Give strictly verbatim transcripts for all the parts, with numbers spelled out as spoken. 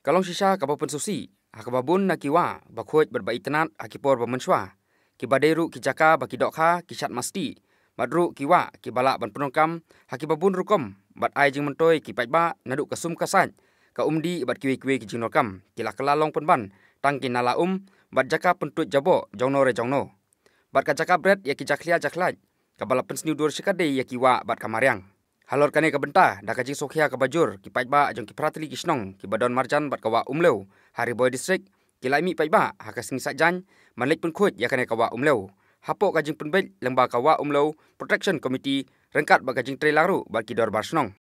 Ka long shisha kaba pynsngewsih ha kaba bun na ki wah ba khuid bad ba itynnad ha ki por ba mynshuwa, kiba dei ruh ki jaka ba ki dohkha ki shad masti, bad ruh ki wah kiba lah ban pyndonkam ha kiba bun rukom bad ai jingmyntoi ki paidbah naduh ka sum ka sait, ka umdih bad kiwei kiwei ki jingdonkam, ki la kylla long pynban tang ki nala um bad jaka pyntuid jaboh jongno re jongno. Bad ka jaka bret ïa ki jakhlia jakhlait kaba la pynsniew dur shikatdei ïa ki wah bad ka mariang. Halor kane ka bynta, da ka jingsngewkhia kaba jur, ki paidbah jong ki phra tylli ki shnong kiba don marjan bad ka wah Umlew ha Ri Bhoi District, ki la mih paidbah ha ka sngi Saitjaiñ ban leit pynkhuid ïa kane ka wah Umlew hapoh ka jingpynbeit lyngba ka Wah Umlew Protection Committee ryngkat bad ka jingtrei lang ruh bad ki dorbar shnong.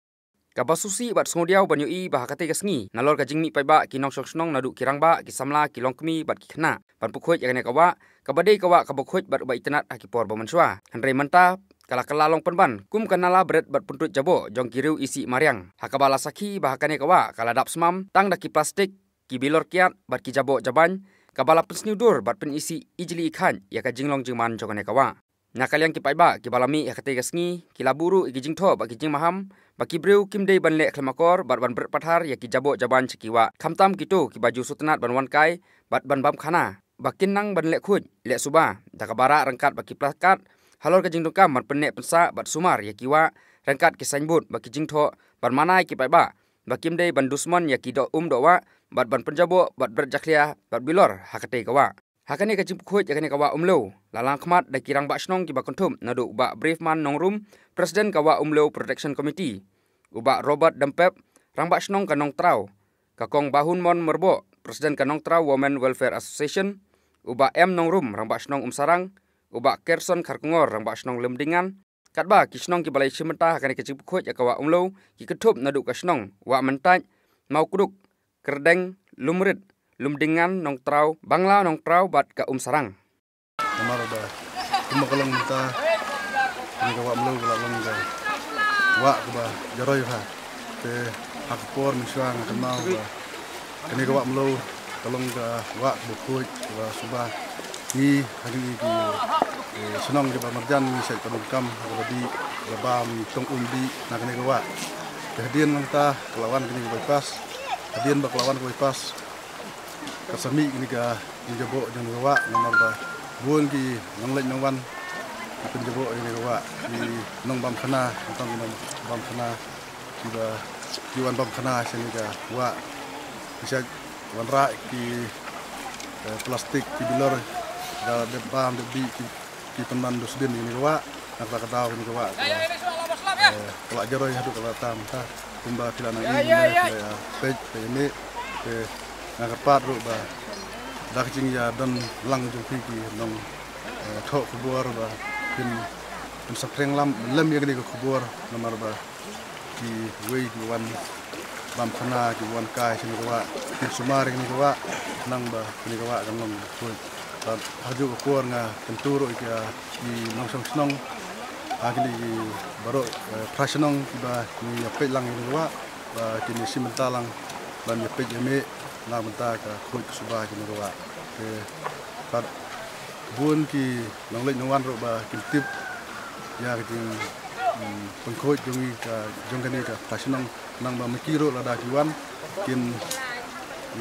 Kaba sngewsih bad sngewdiaw ban ïohi ba ha katei ka sngi, nalor ka jingmih paidbah ki nongshong shnong naduh ki rangbah, ki samla, ki longkmie bad ki khynnah ban pynkhuid ïa kane ka wah, kaba dei ka wah kaba khuid bad ba itynnad ha ki por ba mynshuwa, hynrei mynta ka la kylla long pynban kum ka nala bret bad pyntuid jaboh jong ki riew isih mariang, ha kaba la sakhi ba ha kane ka wah ka la dap smam tang da ki plastik, ki bilor kiad bad ki jaboh jabain, kaba la pynsniew dur bad pynisih ijli ikhait ïa ka jinglong jingman jong kane ka wah. Na ka liang ki paidbah kiba la mih ha katei ka sngi, ki la buh ruh ïa ki jingthoh bad ki jingmaham ba ki briew kim dei ban leh khlem akor bad ban bret pathar ïa ki jaboh jabain sha ki wah, khamtam kito kiba ju sngewtynnad ban wan kai bad ban bam khana, ba kin nang ban leh khuid leh suba da kaba rah ryngkat bad ki plakat halor ka jingdonkam ban pynneh pynsah bad sumar ïa ki wah, ryngkat ki signboard bad ki jingthoh ban mana ïa ki paidbah ba kim dei ban dusmon ïa ki doh um doh wah bad ban pynjaboh bad bret jakhlia bad bilor ha katei ka wah. Ha kane ka jingpynkhuid ïa kane ka wah Umlew, la langkhmat da ki rangbah shnong kiba kynthup naduh u Bah Braveman Nongrum, President ka Wah Umlew Protection Committee, u Bah Robert Dempep, rangbah shnong ka Nongtraw, ka Kong Bahunmon Myrboh, President ka Nongtraw Women Welfare Association, u Bah M Nongrum, rangbah shnong Umsarang, u Bah Kerson Kharkongor, rangbah shnong Lumdingan, katba ki shnong kiba la ïashim bynta ha kane ka jingpynkhuid ïa ka wah Umlew ki kynthup naduh ka shnong Wah Myntait, Mawkduk, Kyrdeng, Lumrit, Lumdingan, Nongtraw, Bangla Nongtraw bad ka Umsarang. Namar ba kumba ka long mynta, kane ka wah Umlew ka la long ka wah kaba jaroi bha. Te ha ka por mynshuwa nga kynmaw ba kane ka wah Umlew ka long ka wah kaba khuid kaba suba. Ngi ha kine ki, eh, shnong kiba marjan ngi shait ka donkam ha kaba dih, kaba bam, ngi tong umdih na kane ka wah. Te hadien nangta ka la wan kane ka bypass. Hadien ba ka la wan ka bypass, ka sa mih kane ka jingjaboh jong kane ka wah, namar ba bun ki nongleit nongwan ki pynjaboh ïa kane ka wah, ki nongbam khana, ki nongbam khana, kiba ki wan bam khana sha kane ka wah. Ki shait wanrah ki, eh, plastik, ki bilor, da dep bam dep dih, ki ki pynban dustbin ïa kane ka wah, na kata ka daw kane ka wah ka la, eh, ka la jaroi haduh katta mynta. Kumba phi la nang ïohi mynne, phi la ïa peit, phi la ïa mih, te nga kyrpad ruh ba da ka jingïadon lang jong phi ki nong, eh, thoh khubor ba phin, phin sa phreng lem, lem ïa kane ka khubor, namar ba kiwei ki wan bam khana, ki wan kai sha kane ka wah, kin sumar ïa kane ka wah, khnang ba kane ka wah kan long kaba khuid. Bad ha kajuh ka por nga kyntu ruh ïa ki nongshong shnong ha kine ki baroh, eh, phra shnong kiba ngi ïa peit lang ïa kane ka wah, ba kin ïa shim bynta lang ban ïa peit ïa mih na ka bynta ka khuid ka suba ïa kane ka wah. Te bad bun ki nongleit nongwan ruh ba kin tip ïa ka jing, mm, pynkhuid jong ngi ka, jong kane ka phra shnong, khnang ba ma ki ruh lada ki wan kin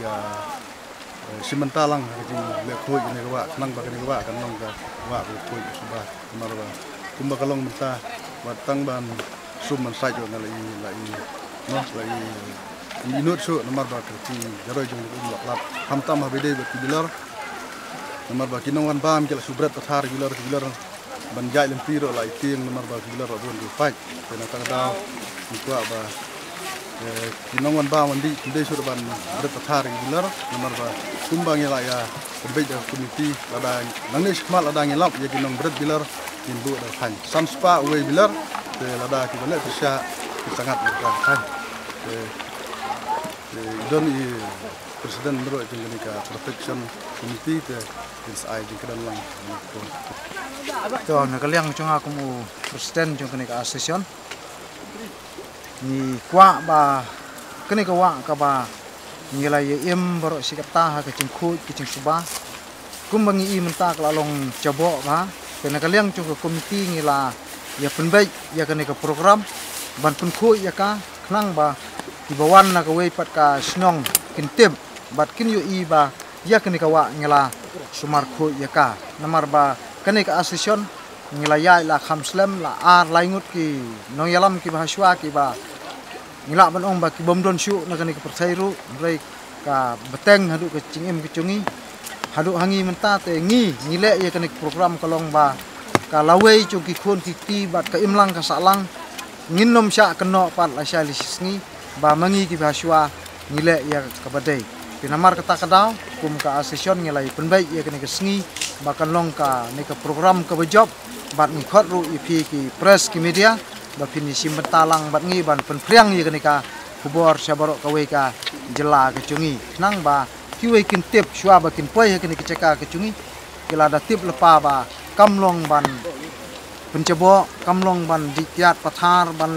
ïa, eh, shim bynta lang ha ka jingleh khuid kane ka wah, khnang ba kane ka wah kan long ka wah ka khuid ka suba. Namar ba kumba ka long mynta, wat tang ban sum ban sait ruh nga la i, la i, noh, la i, i nud shuh namar ba ka jingjaroi jong ngi um la lap. Khamtam ha ba ïadei bad ki bilor. Namar ba ki nongwan bam ki la shu bret pathar ki bilor, ki bilor ban jait lynti ruh la i tieng namar ba ki bilor la bun ki pait. Te na kata ka daw ngi kwah ba, eh, ki nongwan bam wan dih kim dei shuh ban bret pathar ki bilor namar ba kumba ngi la ïa pynbeit da ka komiti, lada nangne shakhmat lada ngi lap ïa ki nongbret bilor kin buh da ka fine. San spah uwei bilor, te lada kiba leh pyrshah ki sangat da ka fine. Te, te i don i president ruh jong kane ka protection committee te kin sa ai jingkren lang. To, na ka liang jong nga kum u president jong kane ka association, ngi kwah ba kane ka wah kaba ngi la ïa im baroh shi katta ha ka jingkhuid ka jingsuba, kumba ngi i mynta ka la long jaboh bha. Te na ka liang jong ka komiti ngi la ïa pynbeit ïa kane ka program ban pynkhuid ïa ka, khnang ba kiba wan na kawei pat ka shnong Kin tip bad kin ïohi ba ïa kane ka wah ngi la sumar khuid ïa ka. Namar ba kane ka association ngi la ïaid la kham slem, la ar lai ngut ki nongïalam kiba ha shuwa kiba ngi lah ban ong ba ki bym don shuh na kane ka pyrthei ruh, hynrei ka bteng haduh ka jingim ka jong ngi. Haduh ha ngi mynta te ngi, ngi leh ïa kane ka program ka long ba ka lawei jong ki khun ki kti bad ka imlang ka sahlang ngin nym shah kynnoh pat lashai lashisngi ba ma ngi kiba ha shuwa ngi leh ïa kaba dei. Te namar kata ka daw, kum ka association ngi la ïa pynbeit ïa kane ka sngi ba kan long kane ka program kaba jop, bad ngi khot ruh ïa phi ki press ki media ba phin ïa shim bynta lang bad ngi ban pynphriang ïa kane ka khubor sha baroh kawei ka jylla ka jong ngi. Khnang ba kiwei kin tip shuwa ba kin poi ha kane ka jaka ka jong ngi, ki la da tip lypa ba kam long ban pynjaboh, kam long ban dih kiad pathar, ban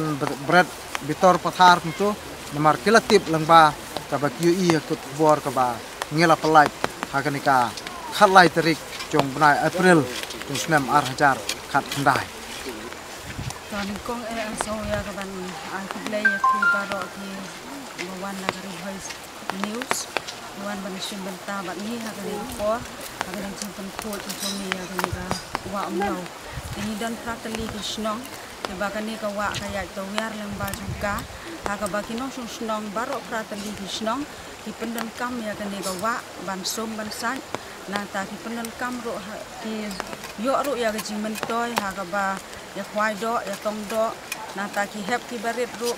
bret bitor pathar kumto. Namar ki la tip lyngba kaba ki ïohi ha ka khubor kaba ngi la pyllait ha kane ka khatlai tarik jong bnai April jong snem ar hajar khatkhyndai. To nyngkong eh, nga sngew ïa ka ban ai khublei ïa phi baroh kiba wan na ka Ri Bhoi News, wan ban shim bynta bad ngi ha kane ka por, ha kane ka jingpynkhuid ka jong ngi ïa kane ka wah Umlaw. Te ngi don phra tylli ki shnong kiba kane ka wah ka ïaid tawiar lyngba jong ka, ha kaba ki nongshong shnong baroh phra tylli ki shnong ki pyndonkam ïa kane ka wah ban sum ban sait. Nangta ki pyndonkam ruh ha, ki ïoh ruh ïa ka jingmyntoi ha kaba ïa khwai doh, ïa tong doh. Nangta ki hep kiba rit ruh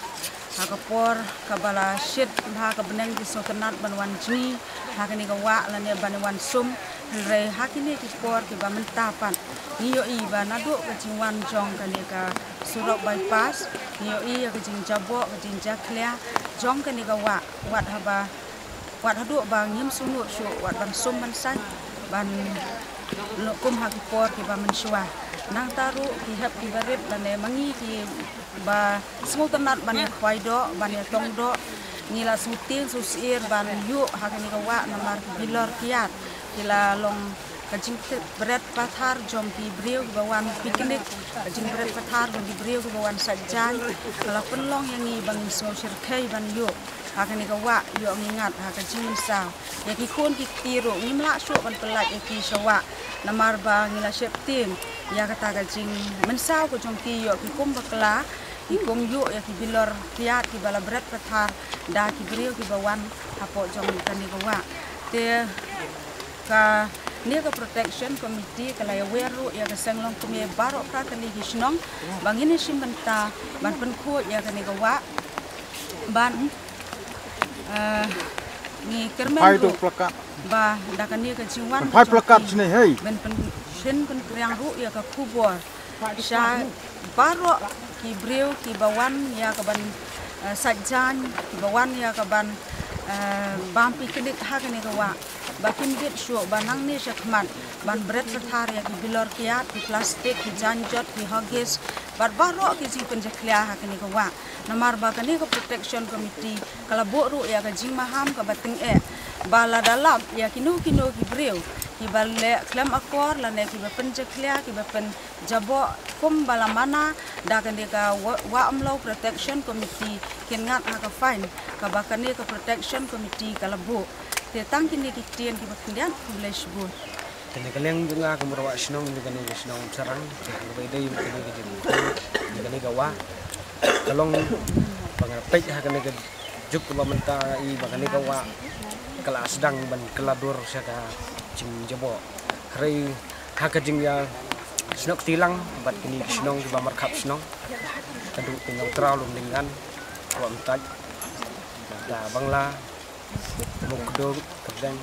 ha ka por kaba la shit bha ka bneng ki sngewtynnat ban wan jngi ha kane ka wah lane ban wan sum. Hynrei ha kine ki por kiba mynta pat ngi ïohi ba naduh ka jingwan jong kane ka surok bypass, ngi ïohi ïa ka jingjaboh, ka jingjakhlia jong kane ka wah, wat haba wat haduh ba ngim sngewnud shuh wat ban sum ban sait ban kum ha ki por kiba mynshuwa. Nangta ruh ki hep kiba rit lane ma ngi kiba sngewtynnat ban ïa khwai doh, ban ïa tong doh, ngi la sngewtieng sngewsyier ban ïuh ha kane ka wah namar ki bilor kiad ki la long ka jingbret pathar jong ki briew kiba wan picnic, ka jingbret pathar jong ki briew kiba wan sait jaiñ, ka la pynlong ïa ngi ba ngin sngew shyrkhei ban ïuh ha kane ka wah, ïoh ngi ngat ha ka jingmynsaw. Ïa ki khun ki kti ruh ngim lah shuh ban pyllait ïa ki sha wah namar ba ngi la sheptieng ïa kata ka jingmynsaw ka jong ki, ïoh ki kum bakla, ki kum ïuh ïa ki bilor kiad kiba la bret pathar da ki briew kiba wan hapoh jong kane ka wah. Te kane ka Protection Committee ka la ïawer ruh ïa ka seng longkmie baroh phra tylli ki shnong ba ngin ïa shim bynta ban pynkhuid ïa kane ka wah, ban, eh, ngi kyrmen ruh ba da kane ka jingwan ka jong ki ban pyn, shin pynpriang ruh ïa ka khubor sha baroh ki briew kiba wan ïa ka ban, eh, sait jaiñ, kiba wan ïa ka ban, eh, bam picnic ha kane ka wah, ba kim bit shuh ba nangne shakhmat ban bret pathar ïa ki bilor kiad, ki plastik, ki jaiñ jot, ki huggies bad baroh ki jingpynjakhlia ha kane ka wah. Namar ba kane ka Protection Committee ka la buh ruh ïa ka jingmaham kaba tyngeh ba lada lap ïa kino kino ki briew kiba leh khlem akor lane kiba pynjakhlia, kiba pynjaboh kum ba la mana da kane ka Wah, Wah Umlaw Protection Committee kin ngat ha ka fine kaba kane ka Protection Committee ka la buh. Te tang kine ki ktien kiba khyndiat, khublei shibun. Kane ka liang jong nga ka mut wah shnong, kane ka shnong Sarang, kaba ïadei kane ka jing, kane ka wah. Ka long ba nga peit ha kane ka juk kaba mynta i ba kane ka wah ka la sdang ban kylla dur sha ka jingjaboh. Hynrei ha ka jingïasnoh kti lang bad kine ki shnong kiba markhap shnong, ka dei ki nongtraw lum lyngngan, Wah Umtait, Bangla, Mawkdong, Kyrdeng,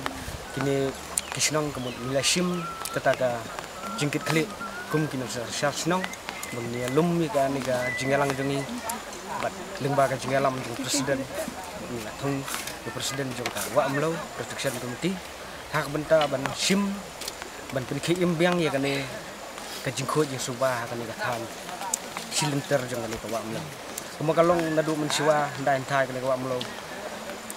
kine ki shnong ka mut ngi la shim kata ka jingkitkhlieh kum ki nongshong shnong ba ngin ïa lum ïa kane ka jingïalang jong ngi bad lyngba ka jingïalam jong u president, ngi la thung u president jong ka Wah Umlaw Protection Committee ha ka bynta ban shim ban pynkhie im biang ïa kane ka jingkhuid jingsuba ha kane ka thaiñ shilynter jong kane ka Wah Umlaw. Kumba ka long naduh mynshuwa hyndai hynthai kane ka Wah Umlaw,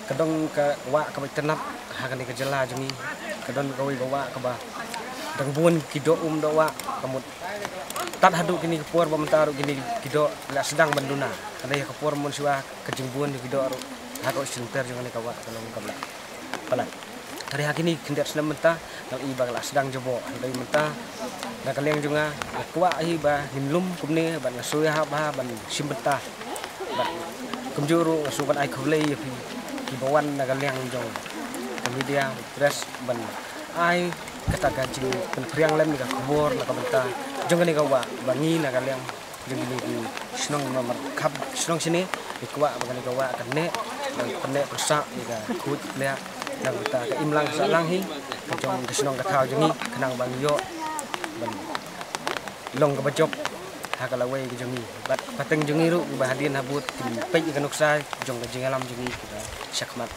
ka don ka wah kaba itynnad ha kane ka jylla jong ngi. Ka don kawei ka wah kaba dang bun ki doh um doh wah, ka mut tad haduh kine ki por ba mynta ruh kine ki doh la sdang ban duna. Ka dei ka por mynshuwa ka jingbun ki doh ruh Ha ka u shynter jong kane ka wah ka long kaba la palat. Hynrei ha kine khyndiat snem mynta, nga i ba ka la sdang jaboh, hynrei mynta na ka liang jong nga, nga kwah hi ba ngin lum kumne, bad nga shu ïahap bha ban shim bynta. Bad kumjuh ruh nga shu ban ai khublei ïa phi kiba wan na ka liang jong ka media press ban ai kata ka jingpynphriang lem ïa ka khubor na ka bynta jong kane ka wah ba ngi na ka liang jong kine ki shnong namar khap shnong shane, ngi kwah ba kane ka wah kan neh, ban pynneh pynsah ïa ka khuid pliah na ka bynta ka imlang sahlang hi ka jong ka shnong ka thaw jong ngi, khnang ba ngi ïoh ban long kaba jop ha ka lawei ka jong ngi. Bad pateng jong ngi ruh kiba hadien habud kin peit ïa ka nuksa jong ka jingïalam jong ngi kiba shakhmat.